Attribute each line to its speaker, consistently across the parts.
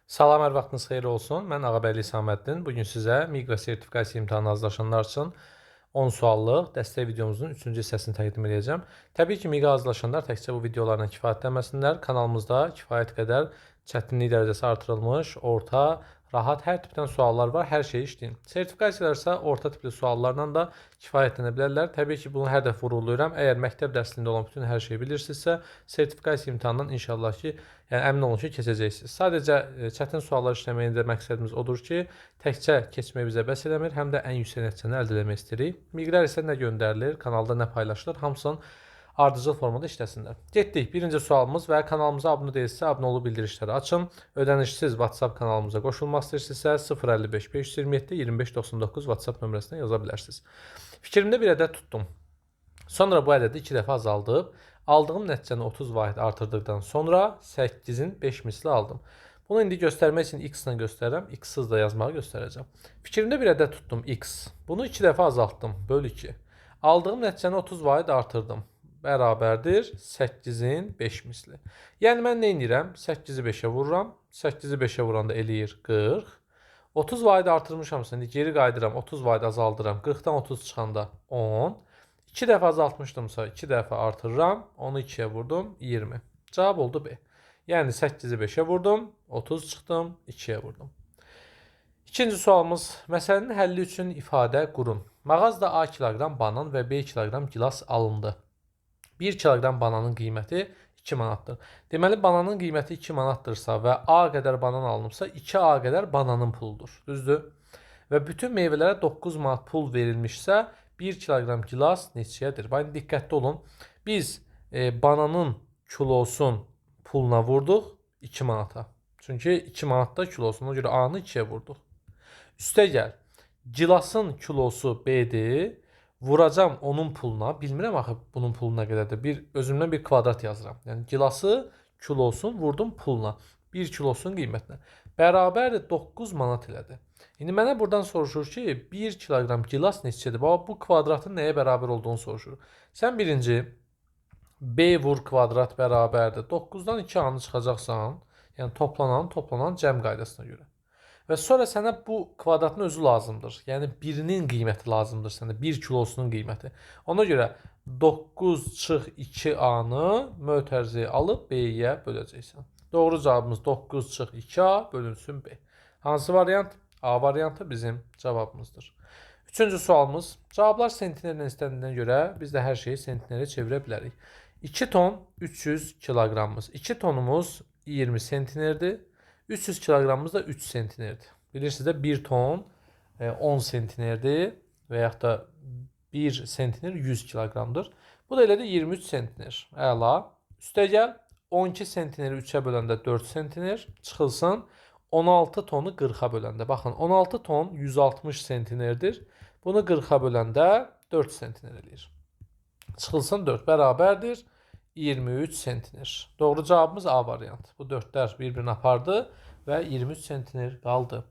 Speaker 1: Salam, hər vaxtınız xeyir olsun. Mən Ağabəyli Hüsaməddin. Bu gün sizə Miqra sertifikasiya imtahanına hazırlaşanlar üçün 10 suallıq dəstək videomuzun 3-cü hissəsini təqdim edəcəm. Təbii ki, Miqra hazırlaşanlar təkcə bu videolarla kifayətlənməsinlər. Kanalımızda kifayət qədər çətinlik dərəcəsi artırılmış, orta, rahat hər tipdən suallar var. Hər şeyi işləyin. Sertifikasiyalar isə orta tipli suallarla da kifayətlənə bilərlər. Təbii ki, bunu hər dəfə vurğulayıram. Əgər məktəb dərsliyində olan bütün hər şeyi bilirsinizsə, sertifikasiya imtahanından inşallah ki, yəni əmin olun ki, keçəcəksiniz. Sadəcə çətin suallar işləməyin də məqsədimiz odur ki, təkcə keçmək bizə bəs eləmir, həm də ən yüksək nəticəni əldə etmək istəyirik. Miqlər isə nə göndərilir, kanalda nə paylaşılır, hamısını ardıcıl formada işləsinlər. Getdik. Birinci sualımız və kanalımıza abunə deyilsinizsə, abunə olub bildirişləri açın. Ödənişsiz WhatsApp kanalımıza qoşulmaq istəyirsinizsə 055 527 25 99 WhatsApp nömrəsinə yaza bilərsiniz. Fikrimdə bir ədəd tutdum. Sonra bu ədədi 2 dəfə azaldıb, aldığım nəticəni 30 vahid artırdıqdan sonra 8-in 5 misli aldım. Bunu indi göstərmək üçün x ilə göstərirəm, x-sız da yazmağı göstərəcəm. Fikrimdə bir ədəd tutdum x. Bunu 2 dəfə azaltdım, böl 2. Aldığım nəticəni 30 vahid artırdım. Bərabərdir 8-in 5 misli. Yəni mən nə edirəm? 8-i 5-ə vururam. 8-i 5-ə vuranda eləyir 40. 30 vahid artırmışamsa, indi geri qayıdıram, 30 vahid azaldıram. 40-dan 30 çıxanda 10. 2 dəfə azaltmışdımsa, 2 dəfə artırıram. 10-u 2-yə vurdum, 20. Cavab oldu B. Yəni 8-i 5-ə vurdum, 30 çıxdım, 2-yə vurdum. İkinci sualımız, məsələnin həlli üçün ifadə qurun. Mağazada A kiloqram banan və B kiloqram gilas alındı. 1 kiloqram bananın qiyməti 2 manatdır. Deməli, bananın qiyməti 2 manatdırsa və A qədər banan alınıbsa, 2A qədər bananın puludur. Düzdür? Və bütün meyvələrə 9 manat pul verilmişsə, 1 kiloqram gilas neçəyədir? Bax, indi diqqətli olun. Biz bananın kilosun puluna vurduq 2 manata. Çünki 2 manat da kilosuna görə A-nı 2-yə vurduq. Üstə gəl. Gilasın kilosu B-dir. Vuracam onun puluna. Bilmirəm axı bunun pulu nə qədərdir. Bir özümdən bir kvadrat yazıram. Yəni gilası kilosun vurdum puluna. 1 kilosun qiymətinə. Bərabərdir 9 manat elədi. İndi mənə buradan soruşur ki, 1 kiloqram gilas neçədir? Baba, bu kvadratın nəyə bərabər olduğunu soruşur. Sən birinci B vur kvadrat bərabərdir. 9-dan 2 A-nı çıxacaqsan, yəni toplanan cəm qaydasına görə. Və sonra sənə bu kvadratın özü lazımdır. Yəni birinin qiyməti lazımdır sənə, 1 kilosunun qiyməti. Ona görə 9 çıx 2A-nı mötərizəyə alıb B-yə böləcəksən. Doğru cavabımız 9 çıx 2A bölünsün B. Hansı variant? A variantı bizim cavabımızdır. Üçüncü sualımız. Cavablar sentnerlə istənilənə görə biz də hər şeyi sentnerə çevirə bilərik. 2 ton 300 kiloqramımız. 2 tonumuz 20 sentnerdir. 300 kiloqramımız da 3 sentnerdir. Bilirsiniz də 1 ton 10 sentnerdir və yaxud da 1 sentner 100 kiloqramdır. Bu da elədir 23 sentner. Əla. Üstə gəl 12 sentneri 3-ə böləndə 4 sentner çıxılsın. 16 tonu 40-a böləndə. Baxın 16 ton 160 sentnerdir. Bunu 40-a böləndə 4 sentner eləyir. Çıxılsın 4 bərabərdir 23 sentner. Doğru cavabımız A variantı. Bu 4-lər bir-birini apardı və 23 sentner qaldı.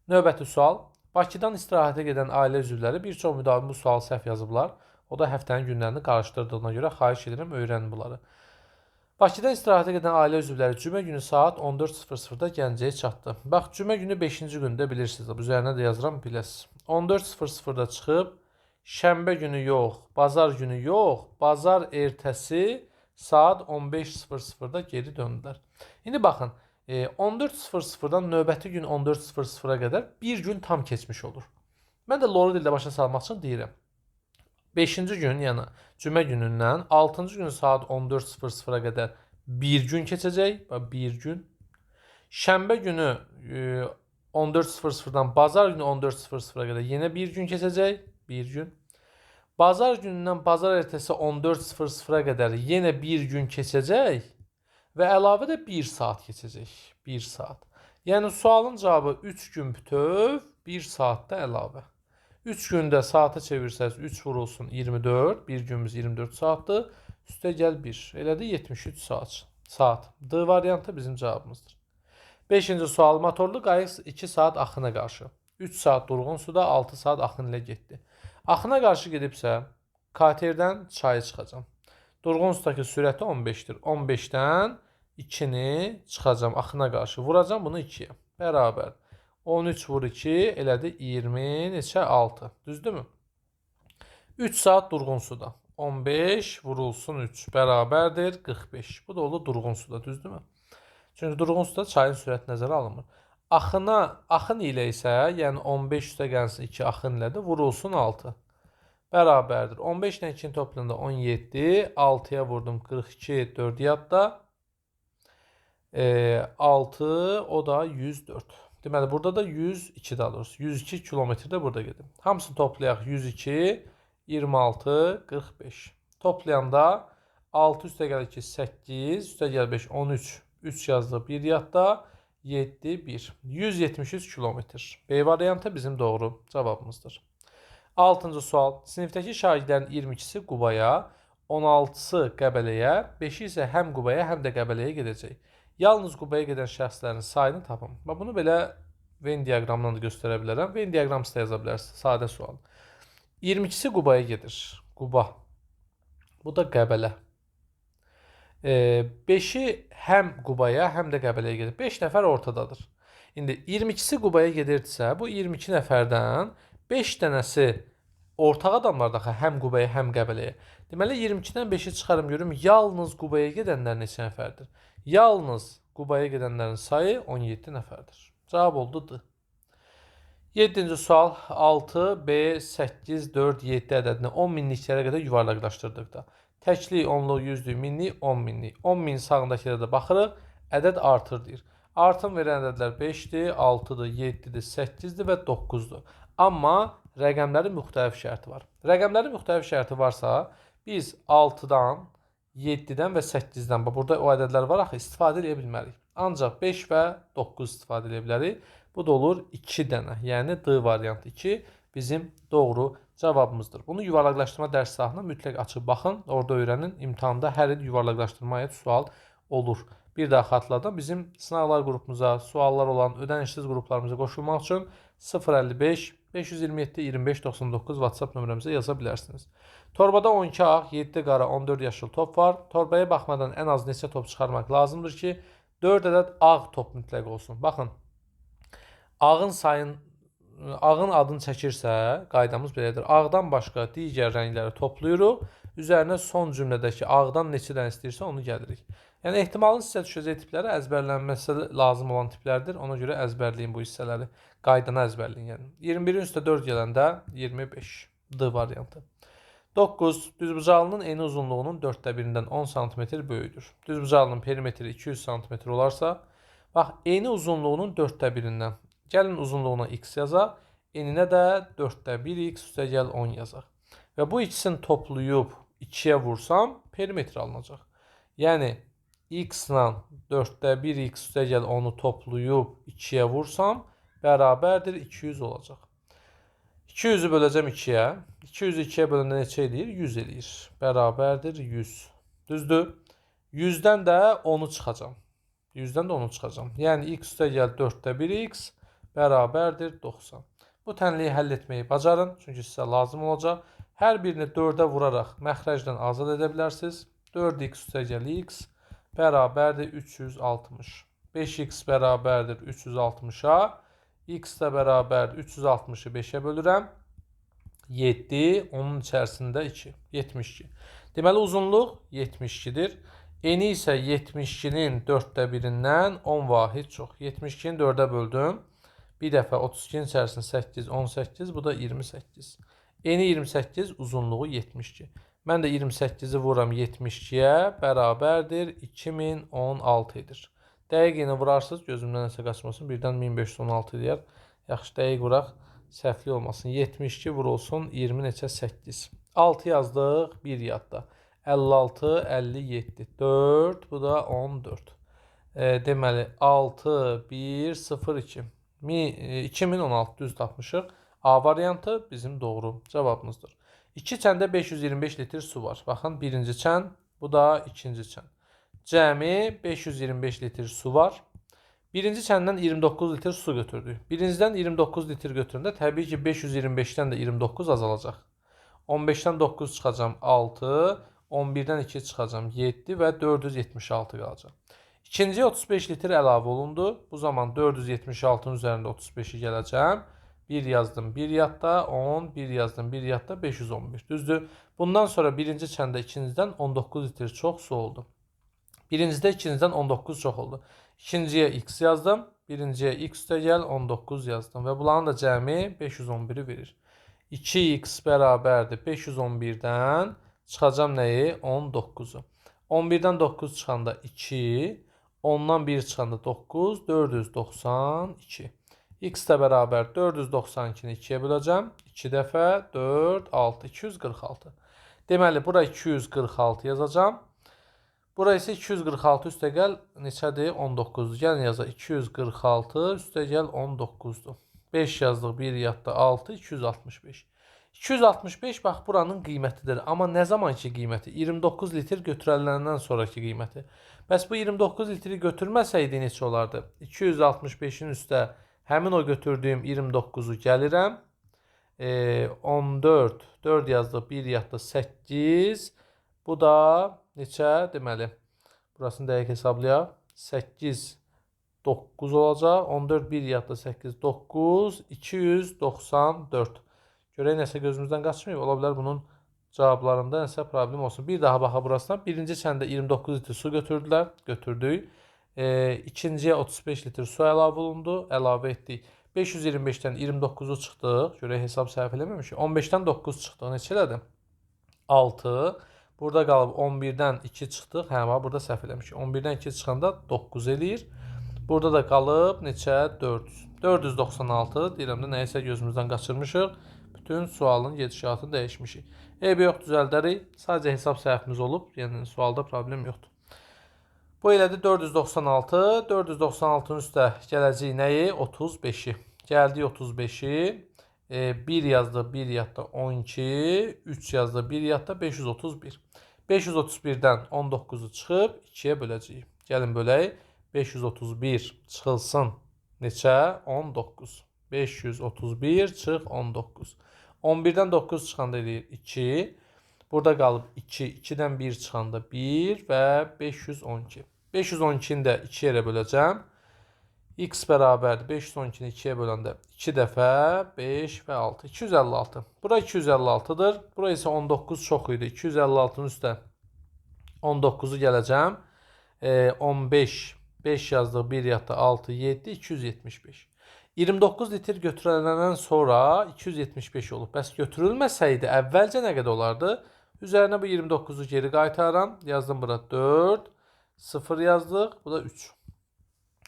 Speaker 1: Növbəti sual. Bakıdan istirahətə gedən ailə üzvləri bir çox müdavim bu sualı səhv yazıblar. O da həftənin günlərini qarışdırdığına görə xahiş edirəm, öyrənin bunları. Bakıdan istirahətə gedən ailə üzvləri cümə günü saat 14:00-da Gəncəyə çatdı. Bax, cümə günü 5-ci gündə bilirsiniz. Üzərinə də yazıram, biləsiniz. 14:00-da çıxıb, şənbə günü yox, bazar günü yox, bazar ertəsi saat 15:00-da geri döndülər. İndi baxın, 14:00-dan növbəti gün 14:00-a qədər bir gün tam keçmiş olur. Mən də loru dildə başa salmaq üçün deyirəm. 5-ci gün, yəni cümə günündən 6-cı gün saat 14:00-a qədər bir gün keçəcək. Bax, bir gün. Şənbə günü 14:00-dan bazar günü 14:00-a qədər yenə bir gün keçəcək. Bir gün. Bazar günündən bazar ertəsi 14:00-a qədər yenə bir gün keçəcək və əlavə də 1 saat keçəcək. 1 saat. Yəni sualın cavabı 3 gün bütöv, 1 saatda əlavə. 3 gündə saata çevirsəz 3 vurulsun 24, bir günümüz 24 saatdır. Üstə gəl 1. Elədir 73 saat. Saat. D variantı bizim cavabımızdır. 5-ci sual. Motorlu qayıq 2 saat axına qarşı. 3 saat durğun suda, 6 saat axın ilə getdi. Axına qarşı gedibsə, katerdən çayı çıxacam. Durğun sudakı sürəti 15-dir. 15-dən 2-ni çıxacam axına qarşı. Vuracam bunu 2-yə. Bərabər. 13 vur 2 elədi 20 neçə 6. Düzdürmü? 3 saat durğun suda. 15 vurulsun 3 bərabərdir 45. Bu da olur durğun suda, düzdürmü? Çünki durğun suda çayın sürəti nəzərə alınmır. Axın ilə isə, yəni 15 üstə gəlsin 2 axın ilə də vurulsun 6. Bərabərdir. 15 ilə 2-ni toplayanda 17, 6-ya vurdum 42, 4 yadda. 6, o da 104. Deməli, burada da 102 daha doğrusu. 102 kilometrdə burada gedir. Hamısını toplayaq 102, 26, 45. Toplayanda 6 üstə gəl 2, 8, üstə gəl 5, 13, 3 yazdıq 1 yadda, 7, 1. 173 kilometr. B variantı bizim doğru cavabımızdır. 6-cı sual. Sinifdəki şagirdlərin 22-si Qubaya, 16-sı Qəbələyə, 5-i isə həm Qubaya, həm də Qəbələyə gedəcək. Yalnız Qubaya gedən şəxslərin sayını tapın. Bax, bunu belə Venn diaqramından da göstərə bilərəm. Venn diaqramı da yaza bilərsiniz. Sadə sual. 22-si Qubaya gedir. Quba. Bu da Qəbələ. 5-i həm Qubaya, həm də Qəbələyə gedir. 5 nəfər ortadadır. İndi 22-si Qubaya gedirdisə, bu 22 nəfərdən 5 dənəsi ortaq adamlar da həm Qubaya, həm Qəbələyə. Deməli, 22-dən 5-i çıxarım görüm, yalnız Qubaya gedənlər neçə nəfərdir? Yalnız Qubaya gedənlərin sayı 17 nəfərdir. Cavab oldu D. 7-ci sual 6, B, 8, 4, 7 ədədini 10 minliklərə qədər yuvarlaqlaşdırdıqda. Təklik, onluq, yüzlük, minlik, 10 minlik. 10 min sağındakılara da baxırıq, ədəd artır deyir. Artım verən ədədlər 5-dir, 6-dır, 7-dir, 8-dir və 9-dur. Amma rəqəmlərin müxtəlif şərti var. Rəqəmlərin müxtəlif şərti varsa, biz 6-dan, 7-dən və 8-dən, burada o ədədlər var axı, istifadə edə bilmərik. Ancaq 5 və 9 istifadə edə bilərik. Bu da olur 2 dənə. Yəni D variantı 2 bizim doğru cavabımızdır. Bunu yuvarlaqlaşdırma dərs sahına mütləq açıb baxın. Orada öyrənin. İmtahanda hər il yuvarlaqlaşdırmaya sual olur. Bir daha xatırladım. Bizim sınaqlar qrupumuza, suallar olan ödənişsiz qruplarımıza qoşulmaq üçün 055 527 25 99 WhatsApp nömrəmizə yaza bilərsiniz. Torbada 12 ağ, 7 qara, 14 yaşıl top var. Torbaya baxmadan ən az neçə top çıxarmaq lazımdır ki, 4 ədəd ağ top mütləq olsun. Baxın, ağın adını çəkirsə, qaydamız belədir. Ağdan başqa digər rəngləri toplayırıq. Üzərinə son cümlədəki ağdan neçə dənə istəyirsə onu gəlirik. Yəni, ehtimalın sizə düşəcək tipləri əzbərlənməsi lazım olan tiplərdir. Ona görə əzbərləyin bu hissələri. Qaydanı əzbərləyin. Yəni. 21-in üstə 4 gələndə 25. D variantı. 9. Düzbucaqlının eni uzunluğunun 4də 1-dən 10 cm böyükdür. Düzbucaqlının perimetri 200 cm olarsa, bax, eni uzunluğunun 4də 1-dən. Gəlin uzunluğuna x yazaq, eninə də 4də 1x üstə gəl 10 yazaq. Və bu ikisini toplayıb 2-yə vursam, perimetr alınacaq. Yəni, x ilə 4də 1x üstə gəl 10-u toplayıb 2-yə vursam, bərabərdir 200 olacaq. 200-ü böləcəm 2-yə. 200-ü 2-yə böləndə neçə eləyir? 100 eləyir. Bərabərdir 100. Düzdür? 100-dən də 10-u çıxacam. 100-dən də 10-u çıxacam. Yəni, x üstə gəl 4də 1x bərabərdir 90. Bu tənliyi həll etməyi bacarın. Çünki sizə lazım olacaq. Hər birini 4-ə vuraraq məxrəcdən azad edə bilərsiniz. 4x üstə gəl x bərabərdir 360. 5x bərabərdir 360-a. X də bərabərdir 360-ı 5-ə bölürəm. 7, onun içərisində 2, 72. Deməli, uzunluq 72-dir. Eni isə 72-nin 4də 1-dən 10 vahid çox. 72-ni 4-ə böldüm. Bir dəfə 32-nin içərisində 8, 18, bu da 28. Eni 28, uzunluğu 72. Mən də 28-i vururam 72-yə, bərabərdir 2016 edir. Dəqiq yenə vurarsınız, gözümdən nəsə qaçmasın, birdən 1516 deyər. Yaxşı, dəqiq vuraq, səhvli olmasın. 72 vurulsun, 20 neçə 8. 6 yazdıq, 1 yadda. 56, 57, 4, bu da 14. Deməli, 6, 1, 0, 2. 2016 düz tapmışıq. A variantı bizim doğru cavabımızdır. 2 çəndə 525 litr su var. Baxın, birinci çən, bu da ikinci çən. Cəmi 525 litr su var. Birinci çəndən 29 litr su götürdük. Birincidən 29 litr götürəndə təbii ki 525-dən də 29 azalacaq. 15-dən 9 çıxacam 6, 11-dən 2 çıxacam 7 və 476 qalacaq. İkinciyə 35 litr əlavə olundu. Bu zaman 476-nın üzərində 35-i gələcəm. 1 yazdım 1 yadda, 10, 1 yazdım 1 yadda, 511. Düzdür? Bundan sonra birinci çəndə ikincidən 19 litr çox su oldu. Birincidə ikincidən 19 çox oldu. İkinciyə x yazdım. Birinciyə x üstə gəl 19 yazdım. Və bunların da cəmi 511-i verir. 2x bərabərdir 511-dən çıxacam nəyi? 19-u. 11-dən 9 çıxanda 2, 10-dan 1 çıxanda 9, 492. X də bərabər 492-ni 2-yə böləcəm. 2 dəfə 4, 6, 246. Deməli, bura 246 yazacağam. Bura isə 246 üstəgəl neçədir? 19-dur. Gəlin yazaq 246 üstəgəl 19-dur. 5 yazdıq, 1 yadda 6, 265. 265 bax buranın qiymətidir. Amma nə zamanki qiyməti? 29 litr götürüləndən sonraki qiyməti. Bəs bu 29 litri götürməsəydi neçə olardı? 265-in üstə həmin o götürdüyüm 29-u gəlirəm. 14, 4 yazdıq, 1 yadda 8. Bu da neçə? Deməli, burasını dəqiq hesablayaq. 8, 9 olacaq. 14, 1 yadda 8, 9, 294. Görək nəsə gözümüzdən qaçmayıb. Ola bilər bunun cavablarında nəsə problem olsun. Bir daha baxa burasına. Birinci çəndə 29 litr su götürdülər. Götürdük. İkinciyə 35 litr su əlavə olundu. Əlavə etdik. 525-dən 29-u çıxdıq. Görək hesab səhv eləməmişik. 15-dən 9 çıxdıq. Neçə elədi? 6. Burada qalıb 11-dən 2 çıxdıq. Hə, bax, burada səhv eləmişik. 11-dən 2 çıxanda 9 eləyir. Burada da qalıb neçə? 400. 496. Deyirəm də nəyisə gözümüzdən qaçırmışıq. Bütün sualın gedişatını dəyişmişik. Eybi yox, düzəldərik. Sadəcə hesab səhvimiz olub. Yəni sualda problem yoxdur. Bu elədi 496. 496-nın üstə gələcək nəyi? 35-i. Gəldik 35-i. 1 yazdıq, 1 yadda 12. 3 yazdıq, 1 yadda 531. 531-dən 19-u çıxıb 2-yə böləcəyik. Gəlin bölək. 531 çıxılsın neçə? 19. 531 çıx 19. 11-dən 9 çıxanda eləyir 2. Burada qalıb 2. 2-dən 1 çıxanda 1 və 512. 512-ni də 2 yerə böləcəm. X bərabərdir 512-ni 2-yə böləndə 2 dəfə 5 və 6. 256. Bura 256-dır. Bura isə 19 çox idi. 256-nın üstə 19-u gələcəm. 15, 5 yazdıq, 1 yadda 6, 7, 275. 29 litr götürüləndən sonra 275 olub. Bəs götürülməsəydi əvvəlcə nə qədər olardı? Üzərinə bu 29-u geri qaytarıram. Yazdım bura 4, 0 yazdıq. Bu da 3.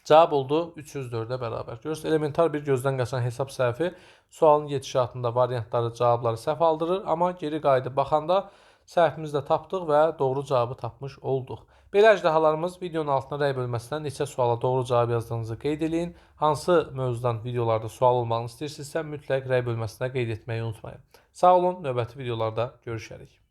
Speaker 1: Cavab oldu 304-ə bərabər. Görürsünüz, elementar bir gözdən qaçan hesab səhvi sualın gedişatında variantları, cavabları səhv aldırır. Amma geri qayıdıb baxanda səhvimizi də tapdıq və doğru cavabı tapmış olduq. Belə əjdahalarımız, videonun altına rəy bölməsindən neçə suala doğru cavab yazdığınızı qeyd eləyin. Hansı mövzudan videolarda sual olmağını istəyirsinizsə, mütləq rəy bölməsinə qeyd etməyi unutmayın. Sağ olun, növbəti videolarda görüşərik.